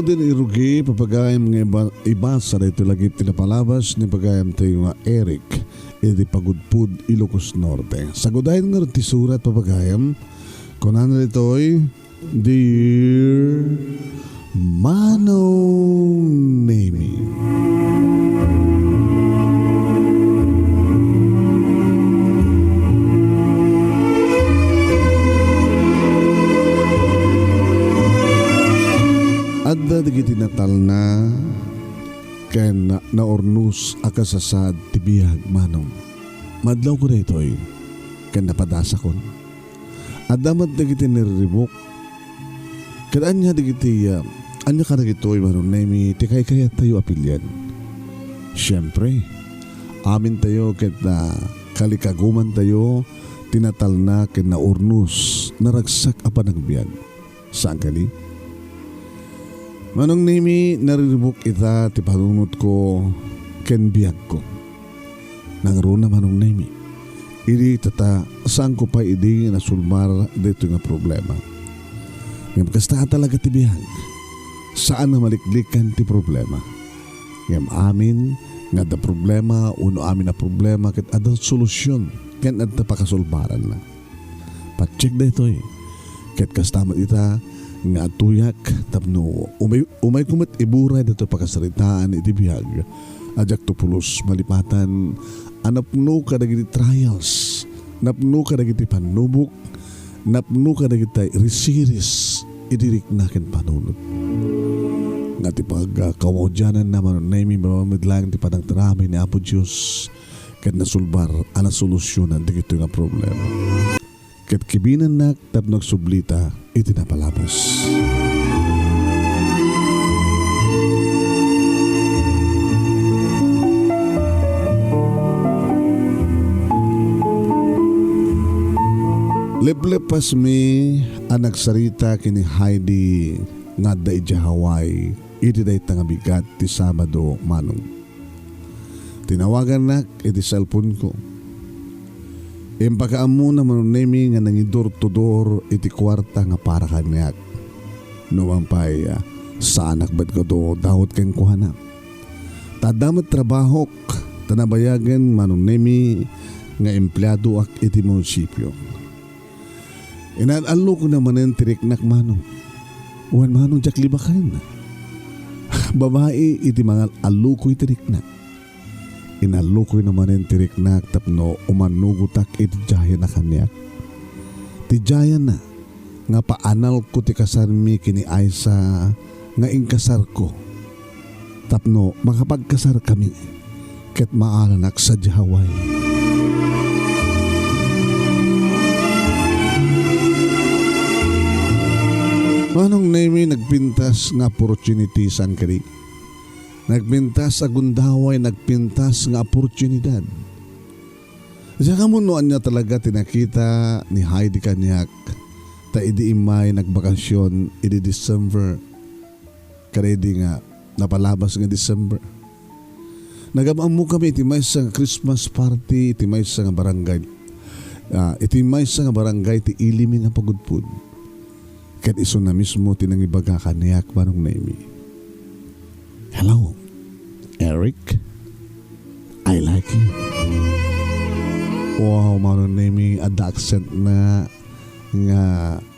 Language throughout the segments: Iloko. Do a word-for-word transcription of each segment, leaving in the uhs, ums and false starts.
Din irugi, papagayam nga iba-, ibasa daytoy lagip ti napalabas ni pagayam tayo nga Eric, iti Pagudpud, Ilocos Norte. Sagudayen ngarud ti surat, papagayam, kunana ditoy, Dear Manong Nemi. Adda dagiti natalna ken na-, naurnos a kasasaad ti biag, Manong. Madlawko daytoy ken napadasakon. Adda met dagiti nariribuk. Ket ania dagiti, ah, ania kadagitoy, Manong Nemi, ti kaykayattayo a pilien? Siempre, amintayo ket, ah, kalikagumantayo ti natalna ken naurnos, naragsak a panagbiag. Saan kadi? Manong Nemi, nariribuk ita ti panunotko ken biagko. Nangruna, Manong Nemi. Idi ita ta, saanko pay idi nga nasulbar daytoy nga problema. Ngem kasta a talaga ti biag. Saan a maliklikan ti problema. Ngem amin nga adda problema, uno amin a problema ket adda solusyon ken adda pakasulbaranna. Patiek daytoy. Ket kasta met ita nga adtoyak tapno umay-, umayko met iburay daytoy pakasaritaan iti biag a diakto pulos malipatan a napno kadagiti trials, napno kadagiti pannubok, napno kadagiti risiris iti rikna ken panunot. Nga ti pagkaudiananna, Manong Nemi, mapamedlaeng ti panagtarami ni Apo Dios ket nasulbar a nasolusionan dagitoy nga problema. Ket kibinennak tapno agsublita iti napalabas. Leplepasmi a nagsarita ken ni Heidi nga adda idiay Hawaii iti dayta nga bigat ti Sabado, Manong. Tinawagannak iti cellphone-ko. Impakaammona, Manong Nemi, nga nangi-door to door iti kuarta nga para kaniak. Numan pay, ah, saanak met nga adu-, daot kenkuana. Ta adda met trabahok, ta nabayagen, Manong Nemi, nga empleadoak iti munisipio. Inal-alluko na manen ti riknak, Manong. Wen, Manong, diak libaken. Babai iti mangal-alluko iti riknak. Inalluko na manen ti riknak tapno umanugotak iti diayen a kaniak. Ti diayen na nga paanalko ti kasarmi ken ni Aisa nga inkasarko tapno makapagkasarkami ket maalanak sadiay Hawaii. Manong Nemi, nagpintas nga opportunity, saan kadi? Nagpintas a gundaway, nagpintas nga oportunidad. Diak ammo no ania talaga ti nakita ni Heidi kaniak, ta idi immay nagbakasyon idi December, kada idi nga napalabas nga December. Nagam-ammokami iti maysa nga Christmas party, iti maysa nga barangay, ah, iti maysa nga barangay ti Ilimi nga Pagudpud. Ket isuna mismo ti nangibaga kaniak, Manong Nemi. "Hello, Eric. I like you." Wow, Manong Nemi, adda accent na nga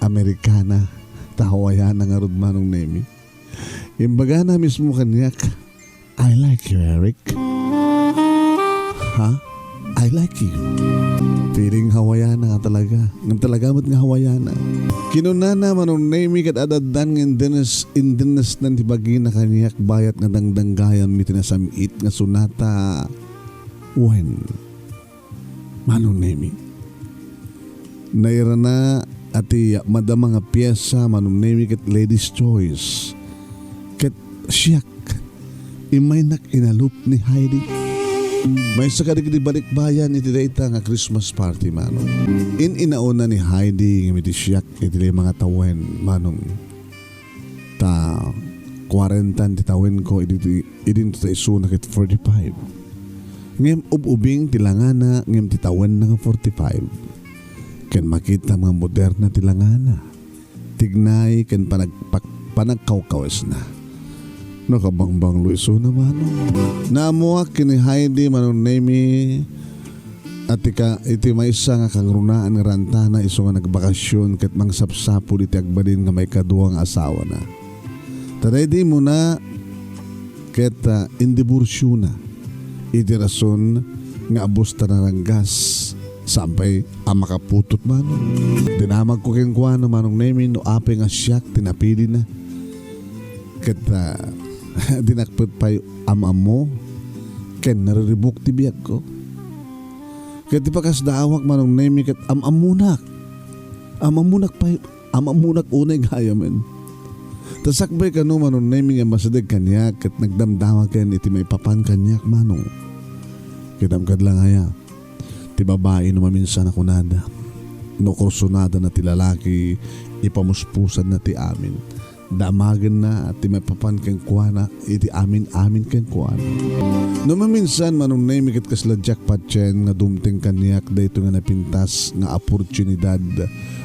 Amerikana, ta Hawaiana ngarud, Manong Nemi. Imbagana mismo kaniak, "I like you, Eric." Ha? "I like you." Feeling Hawaiana nga talaga. Ngem talaga met nga Hawaiana. Kinunana, Manong Nemi, ket ad-addan nga indennes-, indennesnan ti bagina kaniak bayat nga dangdanggayam iti nasam-it nga sonata. Wen, Manong Nemi. Nairana a ti madama nga piesa, Manong Nemi, ket Ladies' Choice. Ket siak, immaynak inalup ni Heidi. Maysa kadagiti balikbayan iti dayta nga Christmas party, Manong. In-inauna ni Heidi ngem iti siak iti lima nga tawen, Manong. Ta kuarenta ti tawenko idi, idinto ta isuna ket forty-five. Ngem ub-ubing ti langana ngem ti tawenna nga forty-five. Ken makitam nga moderna ti langana, tignay ken panag-, pak-, panagkawkawesna. Nakabangbanglo isuna, Manong. Naammoak ken ni Heidi, Manong Nemy, a ti ka-, iti maysa nga kangrunaan nga rantana isu nga nagbakasyon ket mangsapsapul iti agbalin nga maikadua nga asawana. Ta daydi immuna ket, ah, indiborsiona iti rason nga abus ta naranggas, saan pay a makaputot, Manong. Dinamagko kenkuana, Manong Nemy, no apay nga siak ti napilina. Ket, ah, dinak pay am-ammo ken nariribuk ti biagko. Ket ti pakasdaawak, Manong Nemy, ket am-ammonak. Am-ammonak pay, am-ammonak unay gayamen. Ta sakbay kano, Manong Nemy, nga masideg kaniak ket nagdamdama ken iti maipapan kaniak, Manong. Kidam kadla nga aya, ti babai no maminsan a kunada, no kursunadana ti lalaki, ipamuspusanna ti amin. Damagenna ti maipapan kenkuana iti amin-amin kenkuana. No maminsan, Manong Nemy, ket kasla diak patien nga dumteng kaniak daytoy nga napintas nga oportunidad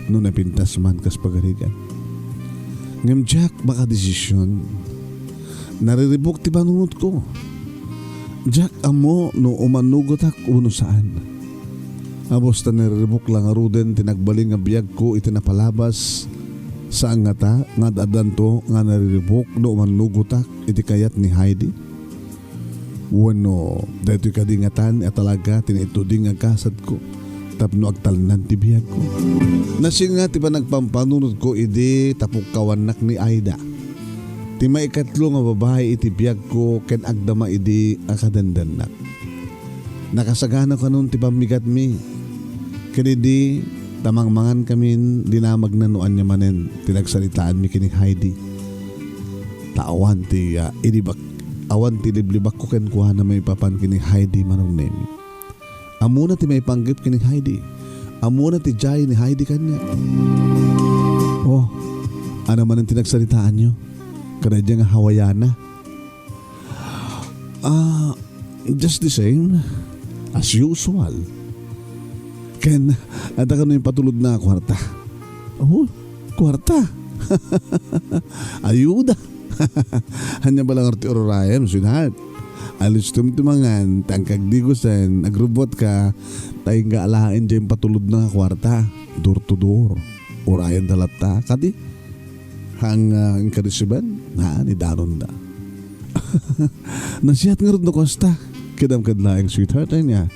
no napintas man kas pagarigan. Ngem diak makadesision. Nariribuk ti panunotko. Diak ammo no umanugotak wenno saan. Abus ta nariribuk la ngaruden ti nagbalin nga biagko iti napalabas. Saan ngata nga ad-addanto nga nariribuk no umanugotak iti kayat ni Heidi? Wenno daytoy kadi ngatan a talaga ti naituding nga kasadko tapno agtalnan ti biagko? Nasinga ti panagpampanunotko idi ta pukkawannak ni Aida, ti maikatlo nga babai iti biagko ken agdama idi a kadandannak. Nakasagana kanon ti pammigatmi. Ken idi ta mangmangankamin, dinamagna no ania manen ti nagsaritaanmi ken ni Heidi. Ta awan ti, ah, ilibak-, awan ti liblibakko kenkuana maipapan ken ni Heidi, Manong Nemy. Ammona ti maipanggep ken ni Heidi. Ammona ti diay ni Heidi kaniak. Oh, ania manen ti nagsaritaanyo? Kada diay nga Hawaiana? Ah, just the same as usual. Ken, adda kano impatulodna a kuarta? Oh, kuarta? Ayuda. Ania bala ngarud ti ururayem, sweetheart? Alistom ti mangan, ta agdigusen, agrubuatka, ta ingga alaen diay impatulodna a kuarta. Door to door. Urayenda latta, kadi? Haan nga inkaresiban, haan, idanonda. Nasiat ngarud no kasta. Kidam kad laeng, sweetheart, ania.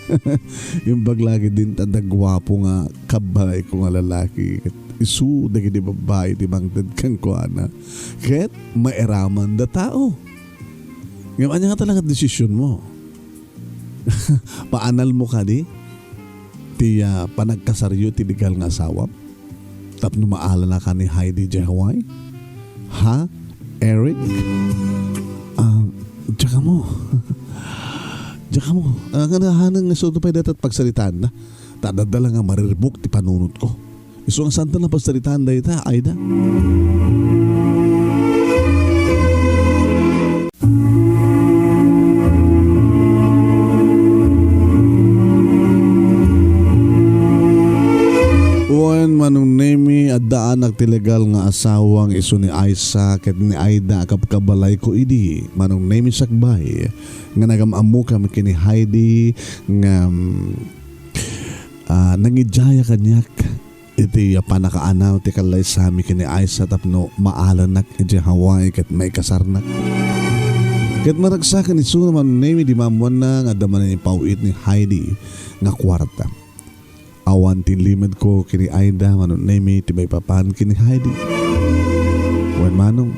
Imbag la ketdin ta adda guapo nga kabalayko nga lalaki. Ket isu dagiti babbai ti mangted kenkuana. Ket mairaman da tao. Ngem ania nga talaga desisionmo? Paanalmo kadi ti, ah, panagkasaryo ti legal nga asawam? Tapno maalanak ni Heidi diay Hawaii? Ha, Eric? Ah, diak ammo. Diak ammo. Ah, nga nahaneng nga isu pay dayta ti pagsaritaanna. Ta adda la nga mariribuk ti panunotko. Isu nga saanna a pagsaritaan dayta, Aida. Wen, Manong Nemy, addaanak ti legal nga asawa nga isu ni Aisa ket ni Aida a kabkabalayko idi, Manong Nemy, sakbay nga nagam-ammokami ken ni Heidi nga, mm, ah, nangidiaya kaniak iti pannakaanal ti kallaysami ken ni Aisa tapno maalanak idiay Hawaii ket maikasarnak. Ket maragsaken isuna, Manong Nemy, idi maammoanna nga adda manen impaw-it ni Heidi nga kuarta. Awan ti limedko ken ni Aida, Manong Nemy, ti maipapan ken ni Heidi. Wen, Manong,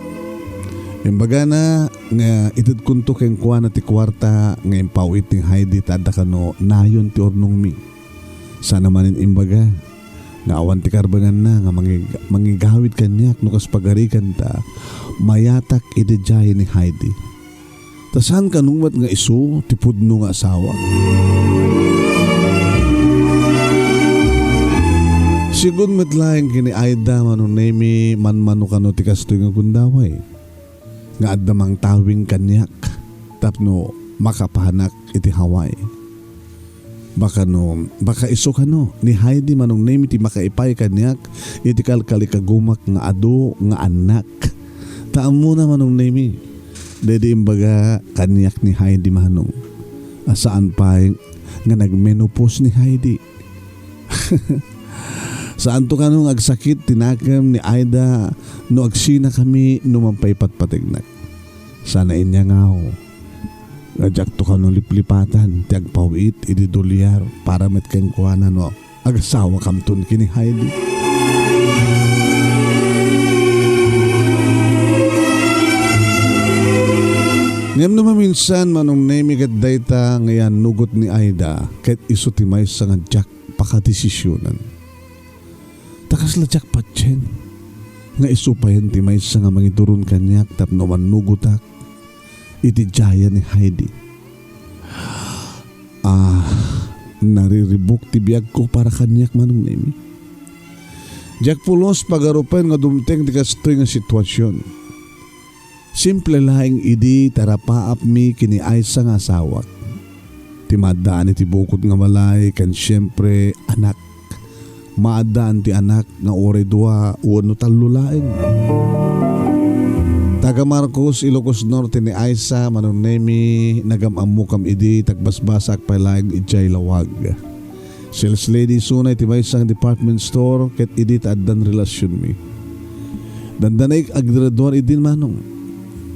imbagana nga itedkonto kenkuana ti kuarta nga impaw-it ni Heidi ta adda kano nayon ti urnongmi. Saan a manen imbaga nga awan ti karbenganna nga mangig-, mangigawid kaniak no kas pagarigan ta mayatak idi diay ni Heidi. Ta saan kano met nga isu ti pudno nga asawa. Sigun met laeng ken ni Aida, Manong Nemy, manmano kano ti kastoy nga gundaway nga adda mangtawing kaniak tapno makapanak iti Hawaii. Baka no, baka isu kano ni Heidi, Manong Nemy, ti makaipay kaniak iti kalkalikagumak nga adu nga annak. Ta ammona, Manong Nemy, Daydi imbaga kaniak ni Heidi, manong, a saan pay nga nagmenopause ni Heidi. Saanto kano nga agsakit ti nakem ni Aida no agsinakami no mapaypatpategnak. Sana ania nga, nga diakto kano liplipatan ti agpaw-it iti dolyar para met kenkuana no agasawakamton ken ni Heidi. Ngem no maminsan, Manong Nemi, ket dayta nga iyanugot ni Aida ket isu ti maysa nga diak pakadesisionan. Ta kasla diak patien nga isu payen ti maysa nga mangiduron kaniak tapno mannugotak iti diayan ni Heidi. Ah, nariribuk ti biagko para kaniak, Manong Nemi. Diak pulos pagarupen nga dumteng ti kastoy nga situasion. Simple laeng idi ti arapaapmi ken ni Aisa nga asawak. Ti maaddaan iti bukod nga balay ken siempre anak. Maaddaan ti anak nga uray dua wenno tallo laeng. Taga Marcos, Ilocos Norte ni Aisa, Manong Nemi, nagam-ammokam idi ta agbasbasaak pay laeng idiay lawag. Sales lady isuna iti maysa nga department store ket idi ta addan relasionmi. Dandanaik agdaraduar idin, Manong.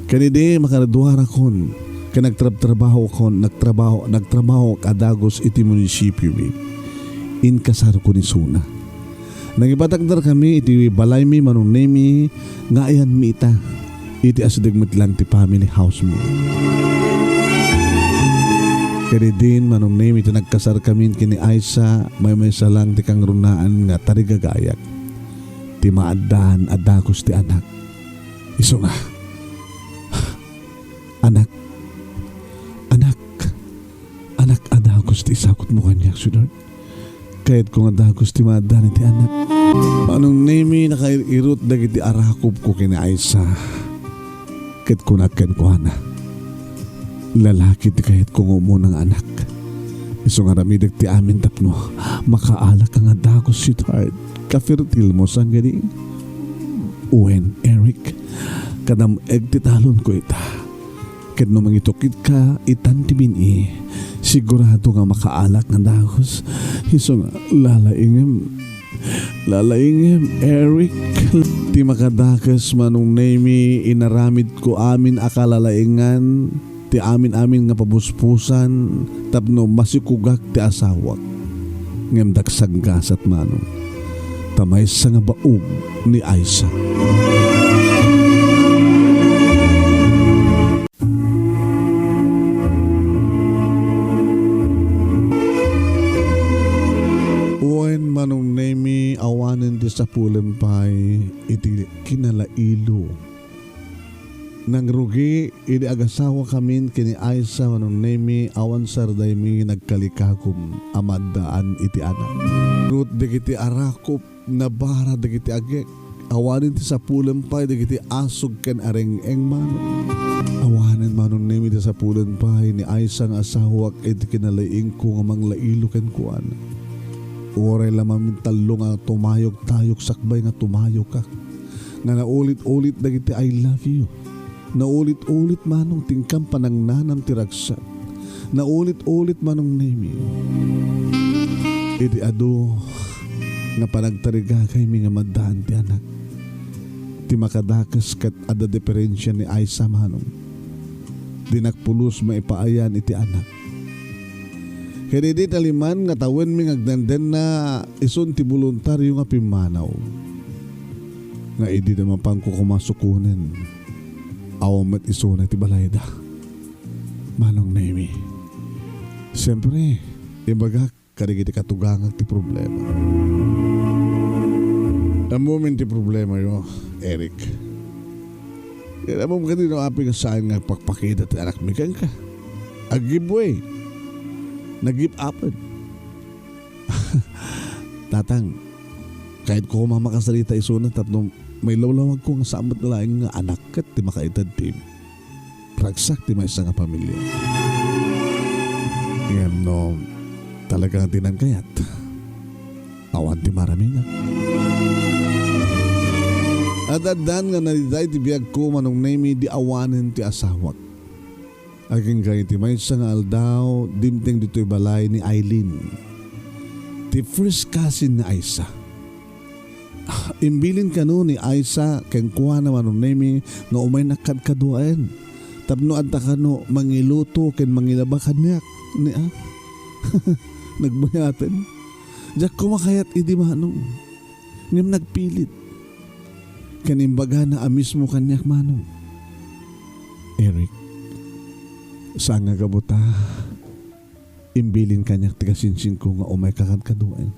Ken idi makaraduarakon, ken nagtrabtrabahoakon, nagtrabaho, nagtrabahoak a dagus iti munisipiomi. Inkasarko ni Suna. Nangibatakdarkami iti balaymi, Manong Nemi, nga ayanmi ita iti asideg met laeng ti family housemi. Ken idin, Manong Nemi, ti nagkasarkamin ken ni Aisa, maymaysa laeng ti kangrunaan nga tarigagayak. Ti maaddaan a dagus ti anak. Isu nga, anak, anak, anak a dagus ti isagutmo kaniak, sweetheart. Kayatko nga dagus ti maaddaan iti anak. Manong Nemi, nakair-irot dagiti arakupko ken ni Aisa. Ket kunak kenkuana, lalaki ti kayatko nga umuna nga anak. Isu nga aramidek ti amin tapno makaalak nga dagus, sweetheart. Kafertilmo, sangani? Wen, Eric, kadam-eg ti talonko ita. Ket no mangitukitka itan ti bin-i, sigurado nga makaalak nga dagus. Isu nga lalaingem. Lalaingem, Eric. Ti makadakes, Manong Nemi, inaramidko amin a kalalaingan, ti amin-amin nga pabuspusan, tapno masikugak ti asawak. Ngem daksaggasat, Manong, ta maysa nga baog ni Aisa. Wen, Manong Nemi, awanen ti sapulem pay iti kinalailo. Nangrugi idi agasawakamin ken ni Aisa, Manong Nemi, awan sardaymi nagkalikagum a maaddaan iti anak. Ngarud dagiti arakup, nabara dagiti agek. Awanen ti sapulem pay dagiti asug ken areng-eng, Manong. Awanen, Manong Nemi, ti sapulem pay ni Aisa nga asawak iti kinalaingko nga manglailo kenkuana. Uray la mamintallo nga tumayog-tayog sakbay nga tumayogak. Nga naulit-ulit dagiti "I love you." Naulit-ulit, Manong, ti inkan panangnanam ti ragsak. Naulit-ulit, Manong Nemi. Iti adu nga panagtarigagaymi nga maaddaan ti anak. Ti makadakes ket adda diperensia ni Aisa, Manong. Dinak pulos maipaayan iti anak. Ket idi taliman nga tawenmi nga agdendenna, isun ti boluntario nga pimmanaw. Nga idi da mapanko koma sukonen, awan met isuna iti balayda. Manong Nemi. Siyempre, ibagak kadagiti katugangak ti problema. Ammomin ti problemayo, Eric. Ket ammom kadi no apay nga saan nga agpakpakita ti anakmi kenka. Ag-give way. Nag-give up. Tatang, kayatko koma makasarita isuna tapno mailawlawagko nga saan met laeng nga anak ket ti makaited ti ragsak ti maysa nga pamilia. Ngem no talaga nga dinan kayat, awan ti maramingak. Ad-addan nga nadaydiay ti biagko, Manong Nemi, idi awanen ti asawak. Agingga iti maysa nga aldaw, dimteng ditoy balay ni Aileen, ti first cousin ni Aisa. Ah, imbilin kano ni Aisa kenkuana, Manong Nemi, nga umaynak kadkaduaen tapno adda kano mangiluto ken mangilaba kaniak. Ni, ah, nagmayaten. Diak koma kayat idi, Manong. Ngem nagpilit. Ken imbagana a mismo kaniak, Manong. Eric, saan nga gapu ta imbilin kaniak ti kasinsinko nga umayka kadkaduaen.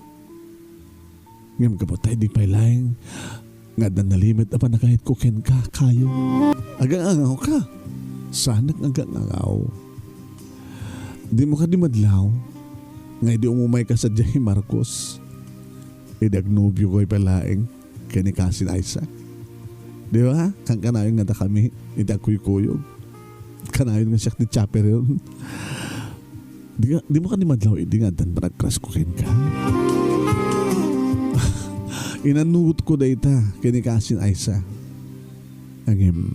Ngem gapu ta idi pay laeng nga adda nalimed a pannakayatko kenka, kayo. Agang-angaw ka. Saanak nga agang-angaw. Dimo kadi madlaw nga idi umumayka sadiay Marcos, idi agnobiokoy pay laeng ken ni Cousin Isaac. Di ba? Kankanayon nga dakami iti agkuykuyog. Kanayon nga siak ti chaperone. Di ka, dimo kadi madlaw idi nga addan panagkrasko kenka. Inannurotko dayta ken ni Cousin Isaac. Ngem,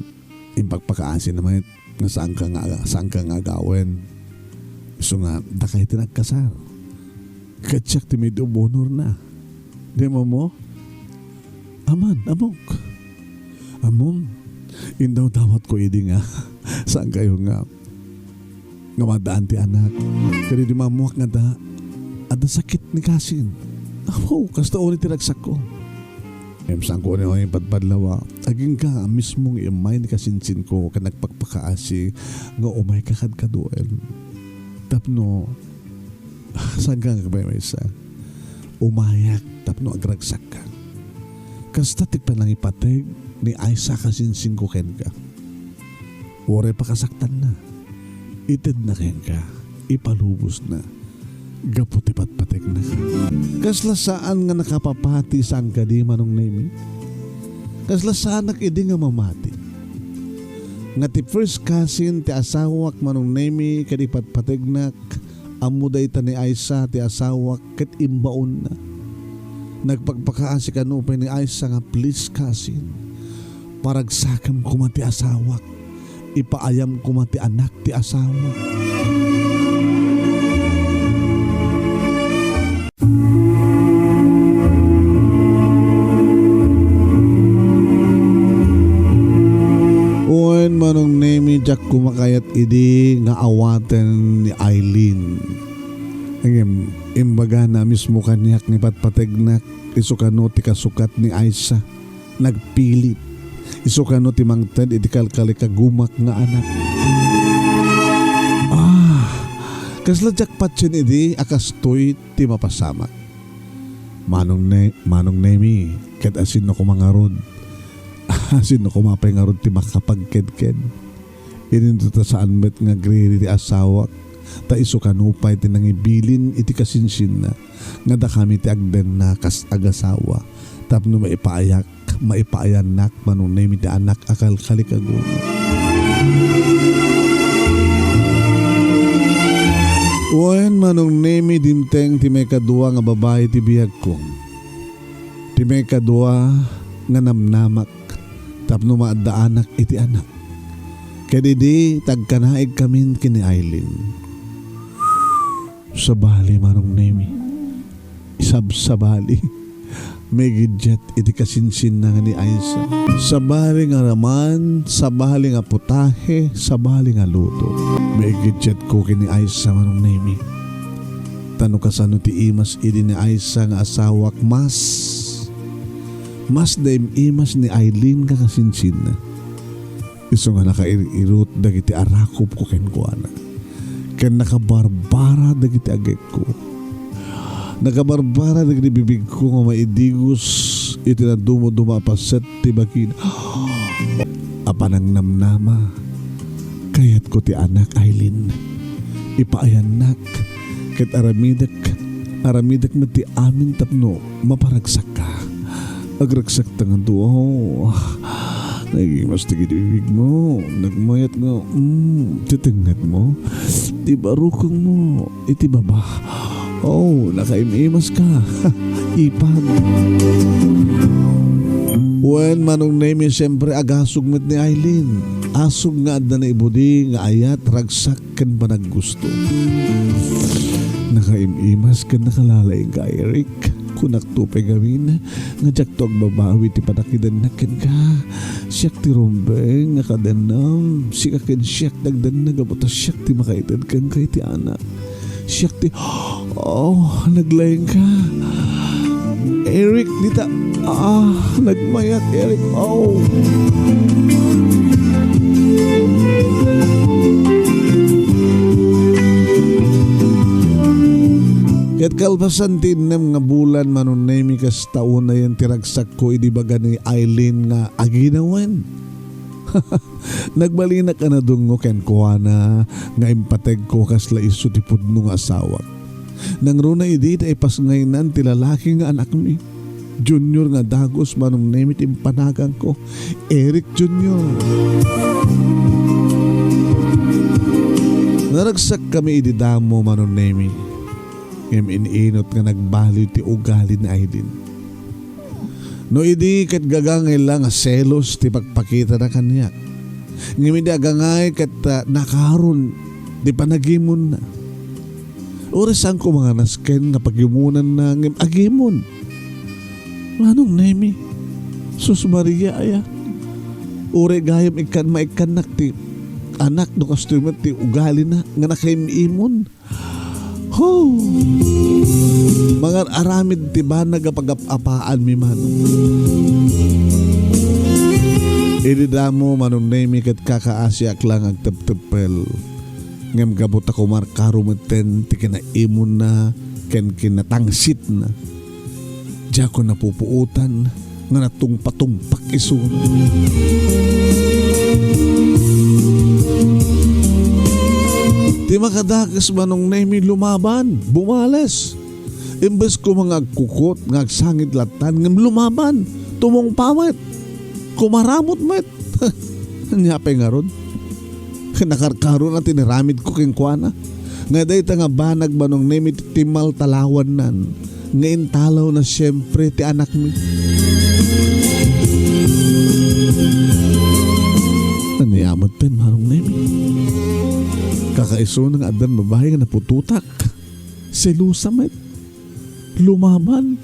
impakpakaasina met nga saanka nga, saanka nga agawen. Isu nga, dakay ti nagkasar. Ket siak ti maid of honor na. Di mo mo? Aman, ammok. Ammom, indawdawatko idi nga saankayo nga, nga maddaan ti anak. Ket idi maammoak nga adda, adda sakit ni Cousin. Apo, kasta unay ti ragsakko. Ngem saanko unay padpadlawa. Agingga a mismo nga immay ni kasinsinko ken nagpakpakaasi nga umayka kadkaduaen. Tapno, saanka nga agmaymaysa? Umayak tapno agragsakka. Kasta ti panangipateg ni Isaac a kasinsinko kenka. Uray pakasaktanna, itedna kenka, ipalubosna gapu ti patpategna. Kasla saan nga nakapapati, saan kadi, Manong Nemi? Kasla saanak idi nga mamati nga ti first cousin ti asawak, Manong Nemi, ket ipatpategnak, ammo dayta ni Isaac ti asawak ket imbaonna. Nagpakpakaasi kano pay ni Isaac nga, "Please, cousin, paragsakem koma ti asawak. Ipaayam koma ti anak ti asawak." Wen, Manong Nemi, diak koma kayat idi nga awaten ni Aileen. Ngem, imbagana mismo kaniak nga ipatpategnak, isu kano ti kasukat ni Isaac. Nagpilit. Isu kano ti mangted iti kalkalikagumak nga anak. Ah, kasla diak patien idi a kastoy ti mapasamak. Manong Ne-, Manong Nemi, ket asino koma ngarud? Asino koma pay ngarud ti makapagkedked? Idinto ta saan met nga agriri ti asawak, ta isu kano pay ti nangibilin iti kasinsinna nga dakami ti agdenna kas agasawa tapno maipaayak, maipaayannak, Manong Nemi, ti anak a kalkalikagumak. Wen, Manong Nemi, dimteng ti maikadua nga babai ti biagko. Ti maikadua nga namnamak tapno maaddaanak iti anak. Ket idi tagkanaigkamin ken ni Aileen, sabali, Manong Nemi. Isabsabali. Maigiddiat iti kasinsinna nga ni Isaac. Sabali nga raman, sabali nga putahe, sabali nga luto. Maigiddiatko ken ni Isaac, Manong Nemi. Ta no kasano ti imas idi ni Isaac nga asawak, mas, mas da im-imas ni Aileen nga kasinsinna. Isu nga nakair-irot dagiti arakupko kenkuana, ken nakabarbara dagiti agekko. Nakabarbara dagiti bibigko nga maidigos iti nadumoduma a paset ti bagina. A panangnamnama, kayatko ti anak, Aileen. Ipaayannak, ket aramidek, aramidek met ti amin tapno maparagsakka. Agragsakta ngarud, aw. Naigimas dagiti bibigmo. Nagmayat nga, mm, ti tengngedmo. Ti barukongmo iti baba. Aw, nakaim-imaska. Ipag. Wen, Manong Nemi, siempre, agasug met ni Aileen. Asug nga adda naibudi nga ayat, ragsak, ken panaggusto. Nakaim-imas ken nakalalaing ka, Eric. Kunakto pay ngamin nga diakto agbabawi ti panakidannak kenka. Siak ti rumbeng nga kadennam, sika ken siak nagdennag a buta siak ti makaited kenka iti anak. Siak ti, oh, naglaing ka. Eric, dita, ah, nagmayak, Eric, oh. Ket kalpasan ti innem nga bulan, Manong Nemi, kasta unayen ti ragsakko idi baga ni Aileen nga aginawen. Nagbalinak a nadungngo kenkuana nga impategko kasla isu ti pudno nga asawak. Nangruna idi ta ipasngaynan ti lalaki nga anakmi. Junior nga dagus, Manong Nemi, ti impanagangko. Eric Junior. Naragsakkami idi damo, Manong Nemi. Ngem in-inut nga nagbaliw ti ugali ni Aileen. No idi ket gagangay la nga selos ti pagpakitana kaniak. Ngem idi agangay ket, ah, nakaron ti panagimonna. Uray saan ko manganasken nga pagimonanna ngem agimon. Manong Nemi, sus Maria aya. Uray gayam ikkan maikkannak ti anak no kastoy met ti ugalina nga nakaim-imon. Ho! Mangar-aramid ti banag a pagap-apaanmi, Manong. Idi damo, Manong Nemi, ket kakaasiak la nga agtepteppel. Ngem gapu ta kumarkaro metten ti kinaimonna ken kinatangsitna. Diakon napupuotan nga natungpatungpak isu. Ti makadakes, Manong Nemi, lumaban, bumales. Imbes koma nga agkukot, nga agsangit lattan, ngem lumaban, tumungpa met, kumaramut met. Ania pay ngarud? Nakarkaro na ti inaramidko kenkuana. Nga dayta nga banag, Manong Nemi, ti timmaltalawannan nga intalawna siempre ti anakmi. Ania metten, Manong Nemi? Kakaisuna nga addan babai nga naputotak. Selosa met. Lumaban.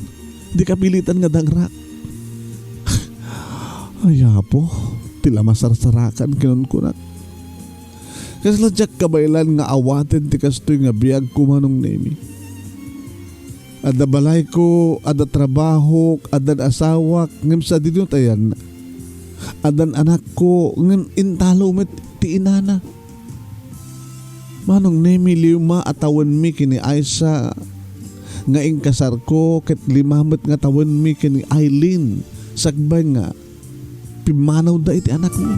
Di kapilitan nga dangrak. Ay, Apo, ti la masarsarakan, kinunkunak. Kasla diak kabaelan nga awaten ti kastoy nga biagko, Manong Nemi. Adda balayko, adda trabahok, adda asawak, ngem sadino ti ayanna? Addan anakko, ngem intalo met ti inana. Manong Nemi, lima a tawenmi ken ni Aisa nga inkasarko, ket lima met nga tawenmi ken ni Aileen sakbay nga pimmanawda iti anakmi.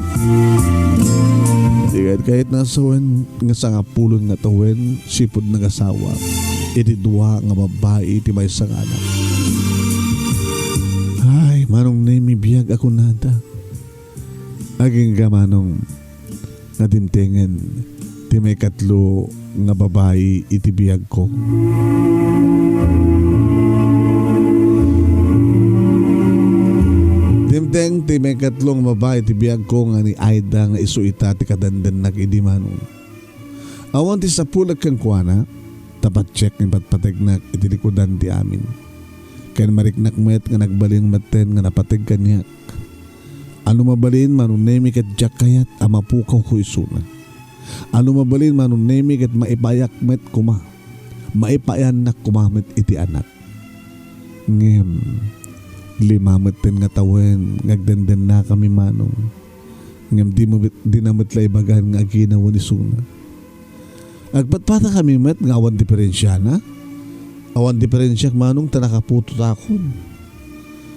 Di kayat-kayat nga sawen nga sangapulon nga tawen sipud nagasawa iti dua nga babbai iti maysa nga anak. Ay, Manong Nemi, biag a kunada. Agingga, Manong, nga dimtengen ti maikatlo nga babai iti biagko. Dimteng ti maikatlo nga babai iti biagko nga ni Aida nga isu ita ti kadendennak idi, Manong. Awan ti sapulek kenkuana, ta patiek nga ipatpategnak iti likudan ti amin. Ken mariknak met nga nagbalin metten nga napateg kaniak. A no mabalin, Manong Nemi, ket diak kayat a mapukawko isuna. A no mabalin, Manong Nemi, ket maipayak met koma. Maipayannak koma met iti anak. Ngem, lima metten nga tawen nga agdendennakami, Manong. Ngem di mo met, di na met la ibagan nga aginawen isuna. Agpatpatakami met nga awan diferensiana. Awan diferensiak, Manong, ta nakaputotakon.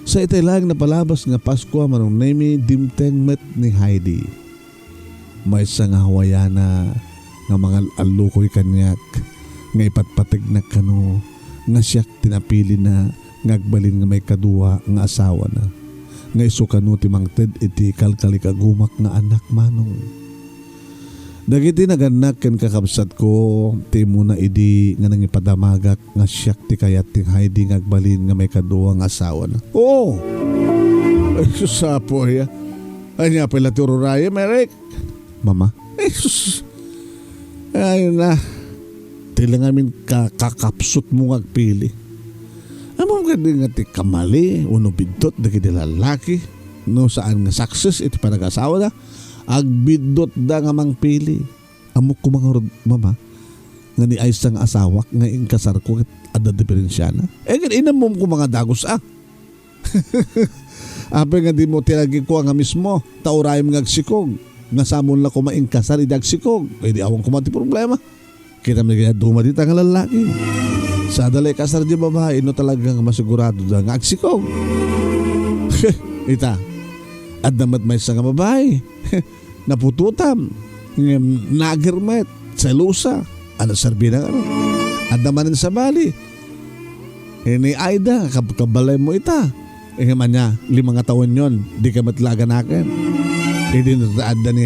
Sa itay laeng napalabas nga Paskua, Manong Nemi, dimteng met ni Heidi. Maysa nga hawayana nga mangal-allukoy kaniak nga ipatpategnak kano nga siak ti napilina nga agbalin nga maikadua nga asawana, nga isu kano ti mangted iti kalkalikagumak nga anak, Manong. Dagiti nagannak ken kakabsatko ti immuna idi nga nangipadamagak nga siak ti kayat ni Heidi nga agbalin nga maikadua nga asawana. Oo! Ay, sus, Apo, aya. Ania pay la ti ururayem, Eric? Mama. Ay, sus. Ay, na. Ti la ngamin ka-, kakapsutmo nga agpili. Ammom kadi nga ti kamali wenno biddut dagiti lallaki, no saan nga success iti panagasawana, agbiddutda nga mangpili. Ammok koma ngarud, Mama, nga ni Aisa nga asawak nga inkasarko ket adda diferensiana. Eh, ket inammom koma nga dagus, ah. Apay nga dimo tinagikua nga mismo, ta urayem nga agsikog. Nga samoon la koma inkasar idi agsikog. Eh, di awan koma ti problema. Kitam dagiti dadduma dita nga lallaki. Sada la ikasar diay babai, no talaga nga masiguradoda nga agsikog. Ita, adda met maysa nga babai. Naputotam. Ngem nager met. Selosa. Ania serbina nga, ano? Adda manen sabali. Eh, ni Aida, kab-, kabalaymo ita. Eh, ngem ania, lima nga tawenyon, dika met la aganaken. Idi adda ni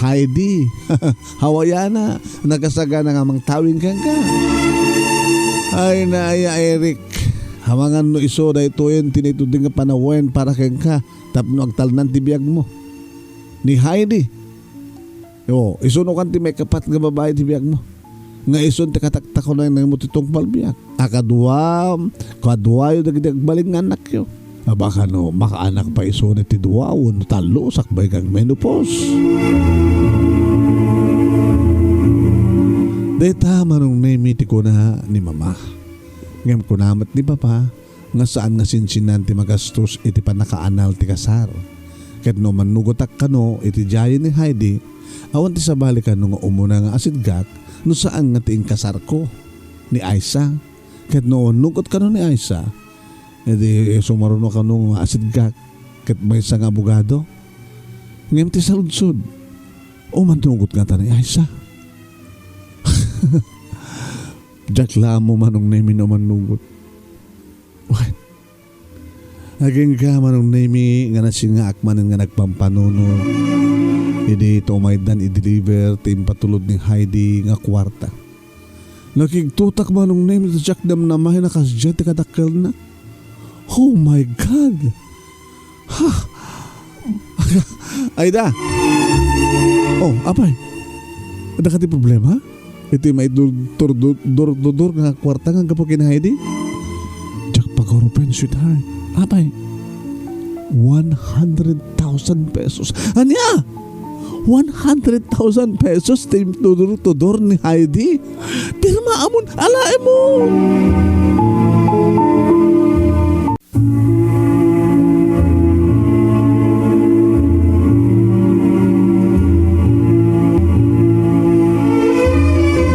Heidi. Hawaiana, nakasagana nga mangtawing kenka. Ay, naaya, Eric. Amangan no isu daytoyen ti naituding nga panawen para kenka tapno agtalnan ti biagmo. Ni Heidi. O, isu no kan ti maikapat nga babai ti biagmo. Nga isun ti kataktakunan mo ti tungpal biag. A kadua, kaduayo dagiti agbalin nga annakyo. Aba, kano, makaanak pay isu ti dua wenno tallo sakbay nga ag-menopause. Dayta, Manong Nemi, ti kuna ni Mama. Ngem kuna met ni Papa, nga saan nga sinsinan ti magastos iti pannakaanal ti kasar. Ket no mannugotak kano iti diayen ni Heidi, awan ti sabali kano nga umuna nga asidgak no saan nga ti inkasarko ni Aisa. Ket no mannugot kano ni Aisa, iti sumaruno kano nga asidgak ket maysa nga abogado. Ngem ti saludsod, o mannugot ngata ni Aisa? Diak la ammo, Manong Nemi, no mannugot. Wen, agingga, Manong Nemi, nga nasingaak manen nga nagpampanunot idi tumaydan i-deliver ti impatulod ni Heidi nga kuarta. Nakigtotak, Manong Nemi, ta diak namnama a kasdiay ti kadakkelna. Oh my God! Ha? Aida! Oh, apay? Adda kadi problema? Iti maidur-, tur-, dur-, dur-, dur-, dur nga kuarta nga gapu ken Heidi? Diak pagurpen, sweetheart. Apay? One hundred thousand pesos. Ania? One hundred thousand pesos ti intudur-tudur ni Heidi? Pirmaamon, alaemon!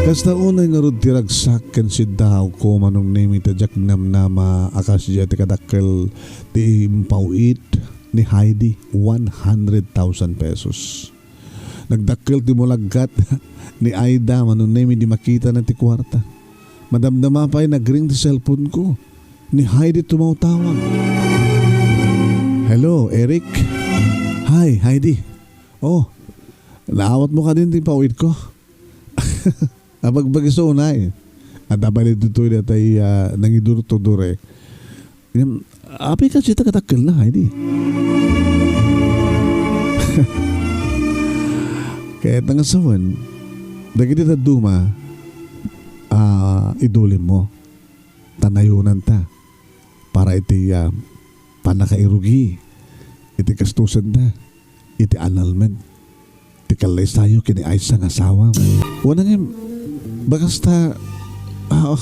Kasta unay ngarud ti ragsak ken siddawko, Manong Nemi, ta diak namnama a kasdiay ti kadakkel ti impaw-it ni Heidi, one hundred thousand pesos. Nagdakkel ti mulaggat ni Aida, Manong Nemi, idi makitana ti kuarta. Madamdama pay nagring ti cellphone-ko. Ni Heidi tumawtawag. Hello, Eric. Hi, Heidi. Oh, naawatmo kadin ti impaw-itko? Abagbagiso unay. Adda pay ditoy datay, ah, nangidur-tudur, eh. Ngem, apay kasdiay ti kadakkelna, Heidi? Ket nangasawen, dagiti dadduma, ah, idulimmo. Ta nayonanta para iti, ah, pannakairugi iti gastosenda iti annulment ti kallaysayo ken ni Aisa nga asawam. Wen, ngem, bakas ta, ah,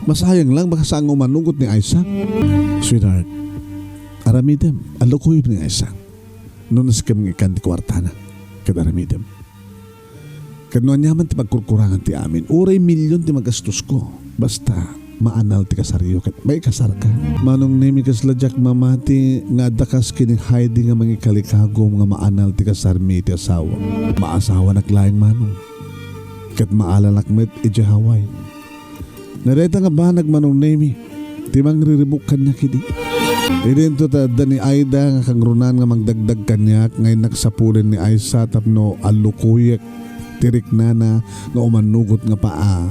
masayang lang, bakas saan nga umanugot ni Aisa. Sweetheart, aramidem, allukoyem ni Aisa. No naskem nga ikkan ti kuartana, ket aramidem. Ket no aniaman ti pagkurkurangan ti amin, uray million ti magastosko, basta maanal ti kasaryo ket maikasarka. Manong Nemi, kasla diak mamati nga adda kas ken ni Heidi nga mangikalikagum nga maanal ti kasarmi iti asawa. Maasawanak laeng, Manong. Ket maalanak met idiay Hawaii. Nga dayta nga banag, Manong Nemi, ti mangriribuk kaniak idi. Idinto ta adda ni Aida nga kangrunan nga mangdagdag kaniak nga innak sapulen ni Aisa tapno allukoyek ti riknana nga umanugot nga paa,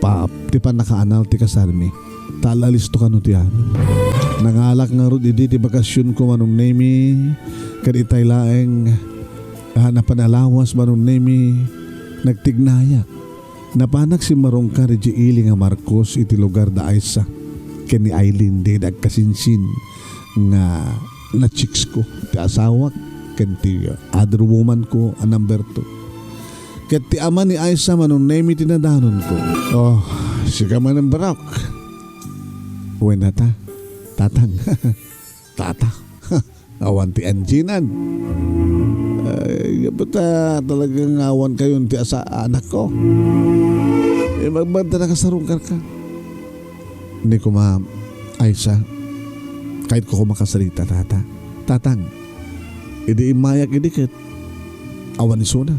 pa, ti pannakaanal ti kasarmi. Ta alisto kano ti amin. Nangalak ngarud idi ti bakasionko, Manong Nemi, ket itay laeng a napan a lawas, Manong Nemi, nagtignayak. Napanak simmarungkar idiay ili nga Marcos iti lugar da Aisa ken ni Aileen, daydi agkasinsin nga na-chicks ko, ti asawak ken ti other woman ko a number two. Ket ti ama ni Aisa, Manong Nemi, ti nadanonko. Oh, sika manen, Barok. Wen, ta, tatang. Tata. Awan ti anjinan. Ay, ba't, ah, talagang awan kayon ti asa-, anak ko? Eh, magbanta nakasarungkar ka. Ni kuma, Aisa, kayatko koma kasarita, tata. Tatang, idi immayak idi ket awan isuna.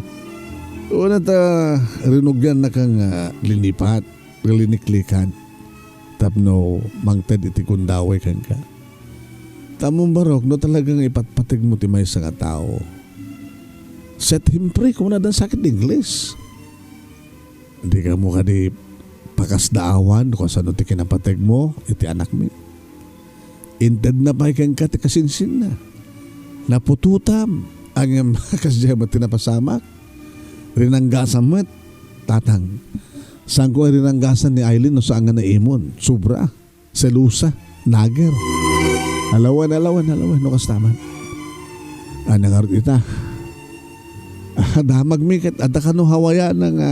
Una ta, rinugiannaka nga linipat, liniklikan, tapno mangted iti gundaway kenka. Tammo, Barok, no talagang ipatpategmo ti maysa nga tao, set him free, kuna dan sakit Ingles. Dika mo kadi pakasdaawan no kasano ti kinapategmo iti anakmi. Intedna pay kenka ti kasinsinna. Naputotam, ngem kasdiay met ti napasamak. Rinanggasam met, tatang. Saanko a rinanggasan ni Aileen no saan nga naimon. Sobra. Selosa, nager. Alawen, alawen, alawen, no kasta man. Ania ngarud ita? Ah, damagmi ket adda kano hawayana nga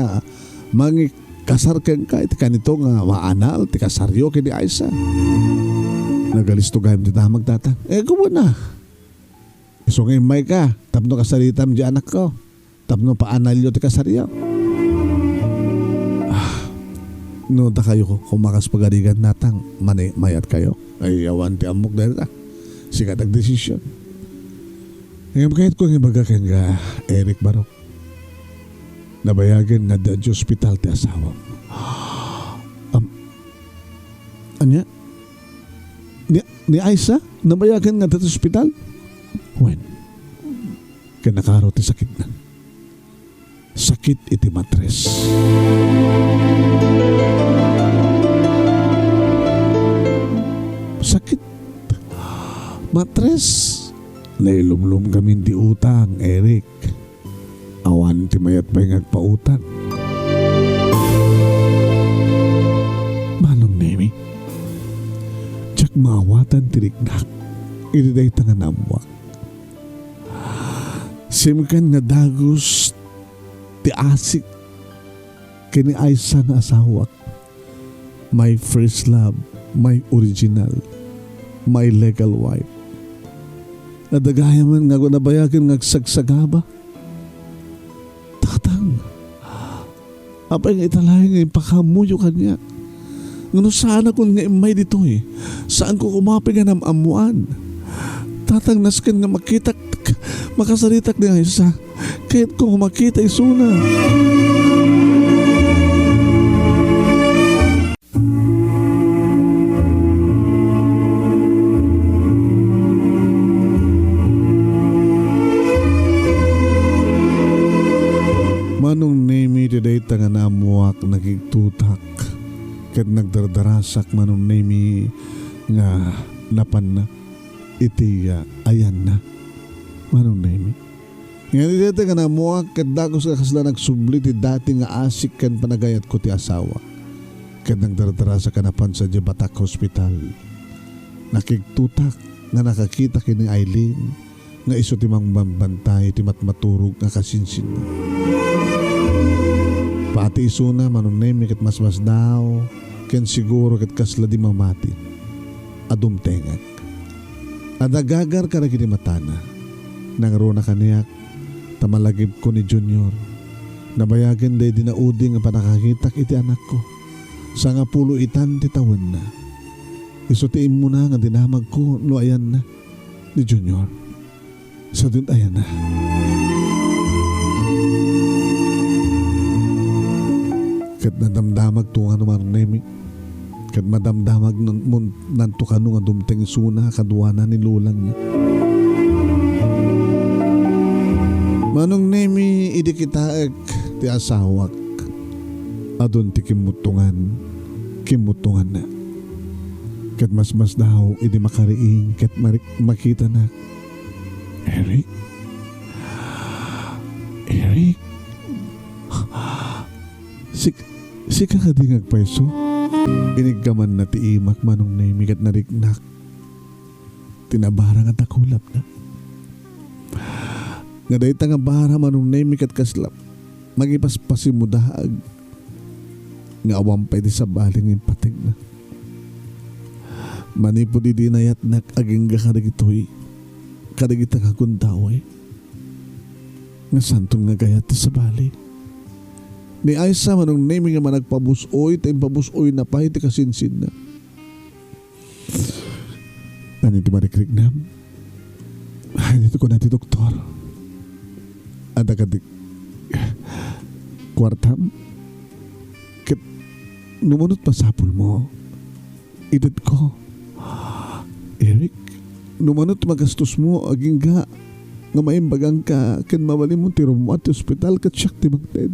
mangikasar kenka iti kanito nga maanal ti kasaryo ken ni Aisa. Nagalisto gayam ti damag, tata. Eh, kumo na. Isu nga immayka, tapno kasaritam di anakko. Tapno paanalyo ti kasaryo. Ah, no dakayo ko, kumakas pagarigan, tatang, mani-, mayat kayo. Ay, awan ti ammok dayta. Sika ti agdesisyon. Ngem kayatko nga ibaga kenka, Eric, Barok. Nabayagen nga adda iti ospital ti asawam. Am-, ania? Ni, ni Aisa? Nabayagen nga adda iti ospital? Wen. Ken nakaro ti sakitna. Sakit iti matres. Sakit. Matres. Nailumlom kami ti utang, Eric. Awan ti mayat pay nga agpautang. Manong Nemi, diak maawatan ti riknak iti dayta nga naammoak. Simken nga dagus ti asik ken ni Aisa nga asawak. My first love, my original, my legal wife. Adda gayamen nga nabayagen nga agsagsagaba. Tatang, apay nga ita laeng nga impakaammoyo kaniak? Ngano saanakon nga immay ditoy? Saanko koma pay nga nam-ammoan. Tatang, nasken nga makitak, makasaritak ni Aisa. Kayatko nga makita isuna. Manong Nemi, ti dayta nga naammoak, nakigtutak ket nagdardarasak, Manong Nemi, nga napanna iti, ah, ayanna, Manong Nemi. Ngem iti dayta nga naammoak, ket dagus nga kasla nagsubli ti dati nga asik ken panagayatko ti asawa. Ket nagdardarasak a napan sadiay Batak Hospital. Nakigtutak nga nakakita ken ni Aileen nga isu ti mangbambantay ti matmaturog nga kasinsinna. Pati isuna, Manong Nemi, ket masmasdaaw ken siguro ket kasla di mamati a dumtengek. Adda gagar kadagiti matana. Nangruna kaniak ta malagipko ni Junior. Nabayagen daydi naudi nga pannakakitak iti anakko. Sangapulo itan ti tawenna. Isu ti immuna nga dinamagko no ayanna ni Junior. Sadun ayanna. Ket nadamdamagto nga no Manong Nemi. Ket madamdamag nan-, mun-, nanto kano nga dumteng isuna kaduana ni lolangna. Manong Nemi, idi kitaek ti asawak, adun ti kimmuttongan, kimmuttonganna. Ket masmasdaaw idi makariing ket mari-, makitanak. Eric? Eric? Sik-, sika kadi nga agpayso? Iniggamanna ti imak, Manong Nemi, ket nariknak ti nabara nga dakulapna. Nga dayta nga bara, Manong Nemi, ket kasla mangipaspasimmo daag nga awan pay ti sabali nga impategna. Manipud idi inayatnak agingga kadagitoy, kadagita nga gundaway, nga santon nga gayat ti sabali. Ni Aisa, Manong Nemi, nga managpabus-oy, ta impabus-oyna pay ti kasinsinna. Ania ti marikriknam? Ania ti kuna ti doktor? Adda kadi kuartam? Ket no manut masapulmo, itedko. Eric, no manut magastosmo, agingga nga maimbagangka ken mabalinmo ti rummuar ti ospital ket siak ti mangted.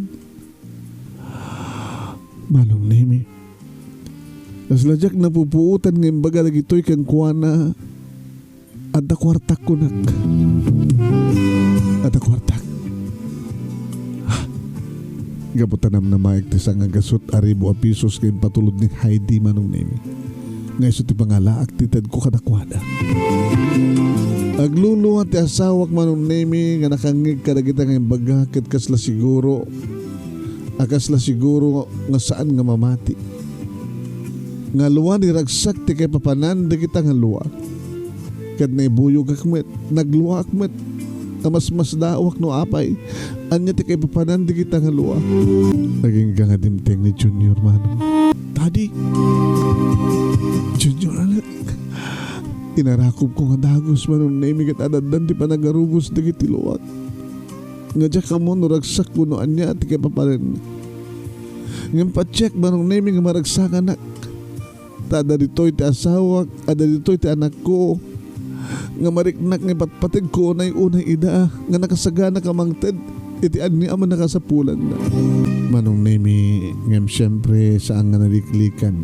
Manong Nemi, kasla diak napupuotan nga imbaga dagitoy kenkuana. Adda kuartak, kunak. Adda kuartak. Gapu ta namnamaek ti sanga gasut a ribu a pisos nga impatulod ni Heidi, Manong Nemi, nga isu ti pangalaak ti tedko kadakuada. Aglulua ti asawak, Manong Nemi, nga nakangngeg kadagita nga imbaga ket kasla siguro a kasla siguro nga saan nga mamati. Nga lua ni ragsak ti kaipapanan dagita nga lua. Ket naibuyogak met, nagluaak met, a masmasdaawak no apay, ania ti kaipapanan dagita nga lua. Agingga nga dimteng ni Junior, Manong. Daddy! Junior, anak! Inarakobko nga dagus, Manong Nemi, ket adaddan ti panagarubos dagiti luak. Nga diak ammo no ragsak wenno ania ti kaipapananna. Ngem patiek, Manong Nemi, nga maragsakanak. Ta adda ditoy ti asawak, adda ditoy ti anakko, nga mariknak nga ipatpategko unay-unay ida, nga nakasaganak a mangted iti ania a mannakasapulanna. Manong Nemi, ngem siempre, saan nga naliklikan.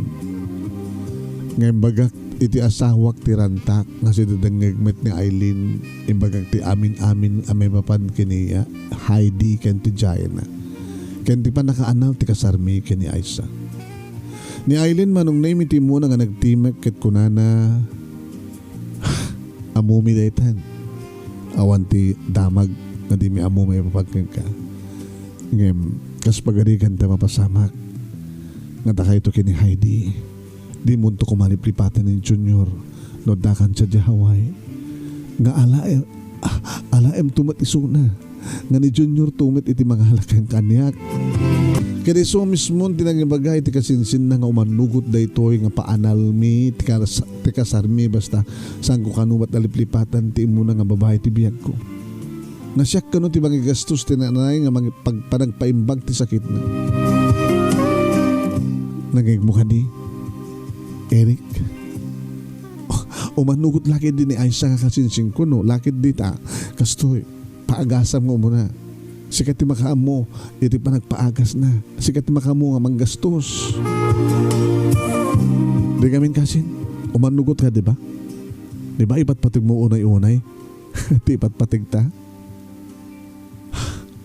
Nga imbagak iti asawak ti rantak nga sidadengngeg met ni Aileen, imbagak ti amin-amin a maipapan ken ni Heidi ken ti Jaina, ken ti pannakaanal ti kasarmi ken ni Aisa. Ni Aileen, Manong Nemi, ti immuna nga nagtimek ket kunana, "Ammomi daytan. Awan ti damag nga dimi ammo maipapan kenka. Ngem, kas pagarigan ta mapasamak nga dakayto ken ni Heidi, dimonto koma liplipatan ni Junior no addakan sadiay Hawaii. Nga alaem, ah, alaemto met isuna. Nga ni Juniorto met iti mangala ken kaniak." Ket isu mismo ti nangibaga iti kasinsinna nga umannugot daytoy nga paanalmi ti kas-, ti kasarmi, basta saanko kano met a liplipatan ti immuna nga babai ti biagko. Nga siak kano ti mangigastos ti nanay nga mangi-, pag-, panagpaimbag ti sakitna. Nangngegmo kadi, Eric? Umannugot la ketdi ni Aisa nga kasinsinko, no? La ketdi ta, kastoy, paagasam nga umuna. Sika ti makaammo iti panagpaagasna. Sika ti makaammo nga manggastos. Di ngamin kasin, umannugot ka, di ba? Di ba ipatpategmo unay-unay ti ipatpategta?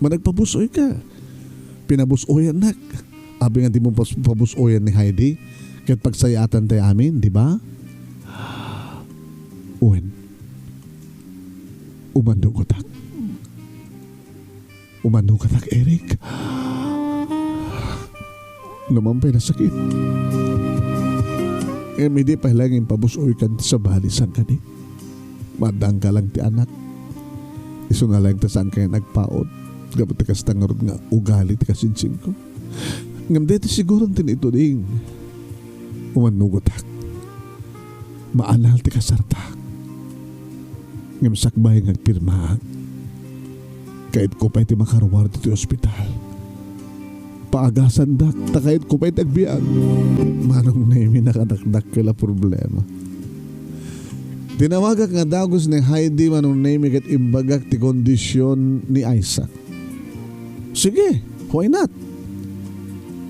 Managpabus-oy ka. Pinabus-oyannak. Apay nga dimo pas-, pabus-oyan ni Heidi? Ket pagsayaatantayo amin, di ba? Wen, umannugotak. Umannugotak, Eric. Naman pay nasakit. Ngem idi pay laeng impabus-oykan ti sabali, saan kadi? Maaddaanka lang ti anak. Isuna laeng ta saankayo nagpaut gapu ti kasta ngarud nga ugali ti kasinsinko. Ngem daytoy siguron ti naituding. Umannugotak. Maanal ti kasartak. Ngem sakbay nga agpirmaak, kayatko pay ti makaruar ditoy ospital. Paagasandak, ta kayatko pay ti agbiag. Manong Nemi, nakadakdakkel a problema. Tinawagak nga dagus ni Heidi, Manong Nemi, ket imbagak ti kondisyon ni Isaac. "Sige, why not?"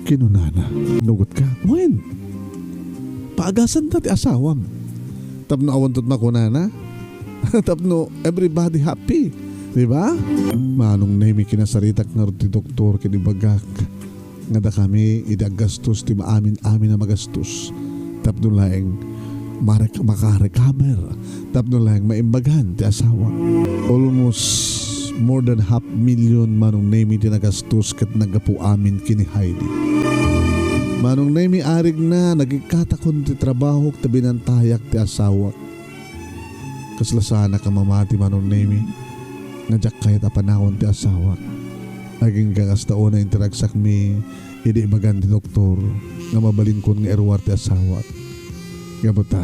kinunana. "Nugot ka?" "Wen." Paagasanta ti asawam. Tapno awan tot makunana. Tapno everybody happy. Di ba? Manong Nemi, kinasaritak ngarud ti doktor ken ibagak nga dakami idi aggastos ti maamin-amin a magastos. Tapno laeng marek-, makarecover. Tapno laeng maimbagan ti asawa. Almost more than half million, Manong Nemi, ti nagastos ket naggapu amin ken ni Heidi. Manong Nemi, arigna, nagikkatakon ti trabahok ta binantayak ti asawak. Kasla sanak a mamati, Manong Nemi, nga diak kayat a panawan ti asawak. Agingga kasta unay ti ragsakmi idi ibagan ti doktor nga mabalinkon nga iruar ti asawak. Gapu ta,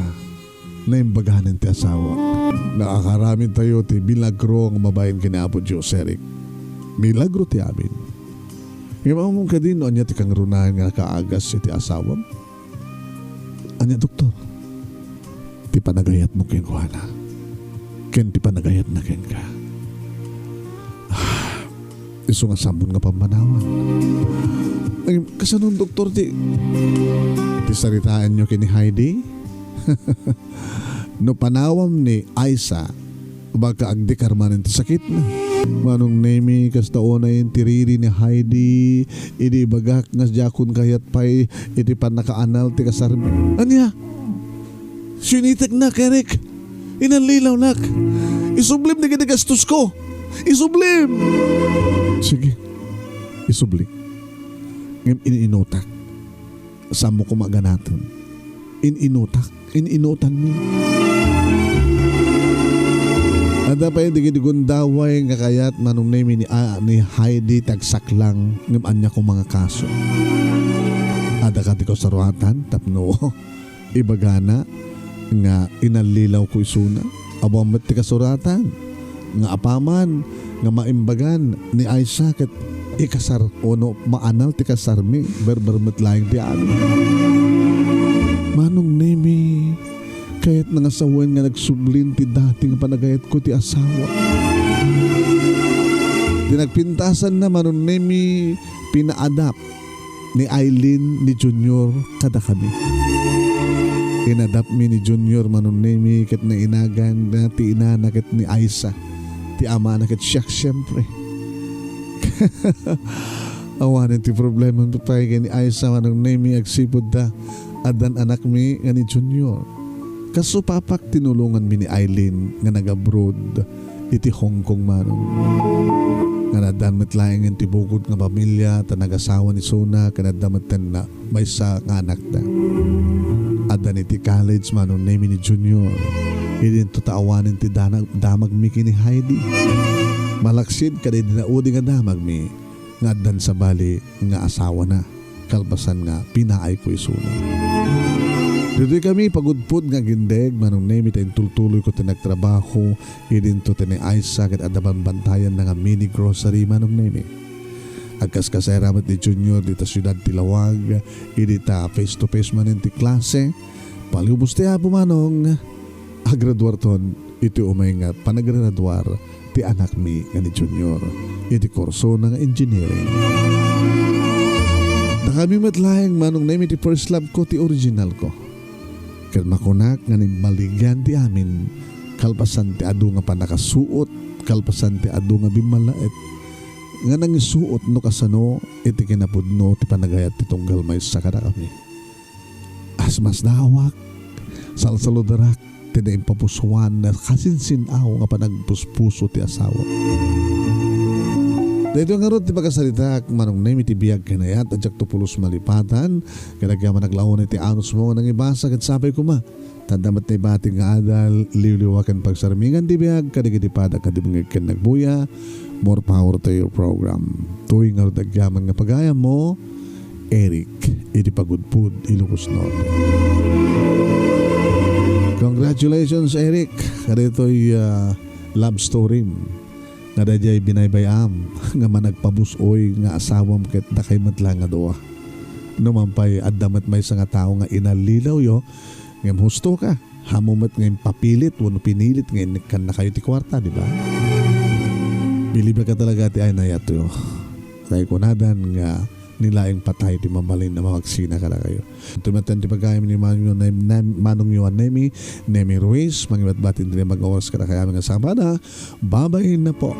naimbaganen ti asawak. Nakakaramidtayo ti milagro nga babaen ken ni Apo Dios, Eric. Milagro ti amin. Ngem ammom kadi no ania ti kangrunaan nga nakaagas iti asawam? Ania, doktor? Ti panagayatmo kenkuana, ken ti panagayatna kenka. Ah, isu nga sammon nga pammanawan. Ay, kasano, doktor, ti, ti saritaenyo ken ni Heidi? No panawam ni Aisa, baka agdikar manen ti sakitna. Manong Nemi, kasta unay ti riri ni Heidi, idi ibagak nga diakon kayat pay iti pannakaanal ti kasarmi. Ania? Siniteknak, Eric. Inallilawnak. Isublim dagiti gastosko. Isublim! Sige. Isubli. Ngem in-inutak. Sammo koma a ganaten. In-inutak. In-inutanmi. Adda pay dagiti gundaway nga kayat, Manong Nemi, ni, a, ni Heidi ti agsaklang ngem ania koma nga kaso? Adda kadi kasaruatan tapno ibagana nga inallilawko isuna? Awan met ti kasuratan nga apaman nga maimbagan ni Aisa ket ikasar ono maanal ti kasarmi, berber met laeng ti amin. Manong Nemi, kayatna nga sawen nga nagsublin ti dati nga panagayatko ti asawa. Ti nagpintasanna, Manong Nemi, pinaadap ni Aileen ni Junior kadakami. Inadapmi ni Junior, Manong Nemi, ket nainaganna ti inana ket ni Aisa, ti amana ket siak, siempre. Awanen ti problema pay ken ni Aisa, Manong Nemi, agsipud ta addan anakmi nga ni Junior. Kas upapak, tinulonganmi ni Aileen nga nag-abroad iti Hong Kong, Manong. Nga addan met laengen ti bukod nga pamilia ta nagasawa ni Sona ken adda metten na maysa nga anakda. Addan iti college, Manong Nemi, ni Junior. Idinto ta awanen ti danag-, damagmi ken ni Heidi. Malaksid kadagiti naudi nga damagmi nga addan sabali nga asawana, kalpasan nga pinaayko isuna. Ditoy kami pagudpod nga agindeg, Manong Nemi, ta intultuloyko ti nagtrabaho idinto ti ni Aisa ket adda banbantayanna nga mini grocery, Manong Nemi. Agkaskasera met ni Junior dita siudad ti Laoag, idi ta face to face manen ti klase. Palubos ti Apo, Manong, agraduarton iti umay nga panagraduar ti anakmi nga ni Junior iti kursona nga engineering. Dakami met laeng, Manong Nemi, ti first love ko, ti original ko. Ket makunak nga naimbaligan ti amin, kalpasan ti adu nga pannakasuot, kalpasan ti adu nga bimmalaet, nga nangisuot no kasano iti kinapudno ti panagayat ti tunggal maysa kadakami. Asmasdawak, salsaludarak ti naimpapusuan a kasinsin-aw nga panagpuspuso ti asawa. Daytoy ngarud ti pakasaritaak, Manong Nemi, ti biag ken ayat a diakto pulos malipatan, ket agyamanak laeng iti anusmo nga nangibasa ket sapay koma. Ta adda met naibatik nga adal, liwliwa ken pagsarmingan ti biag kadagiti padagka dumngeg ken nagbuya. More power to your program. Toy ngarud agyaman nga pagayammo, Eric, iti Pagudpod, Ilocos Norte. Congratulations, Eric, kadaytoy, ah, love story nga daydiay binaybay-am nga managpabus-oy nga asawam ket dakay met la nga dua. Numan pay, adda met maysa nga tao nga inallilawyo, ngem husto ka. Ammom met nga impapilit wenno pinilit nga innekkannakayo ti kuarta, di ba? Bilib ka talaga ti ay nayatyo. Tay kunadan nga ni laeng patay ti mabalin a mamagsina kadakayo. Tumatan ti pagayam ni Manong, Manong Yohan Nemi, Nemi Ruiz, mangibatbati ti naimbag nga oras kadakayo amin nga sabada. Babain na po.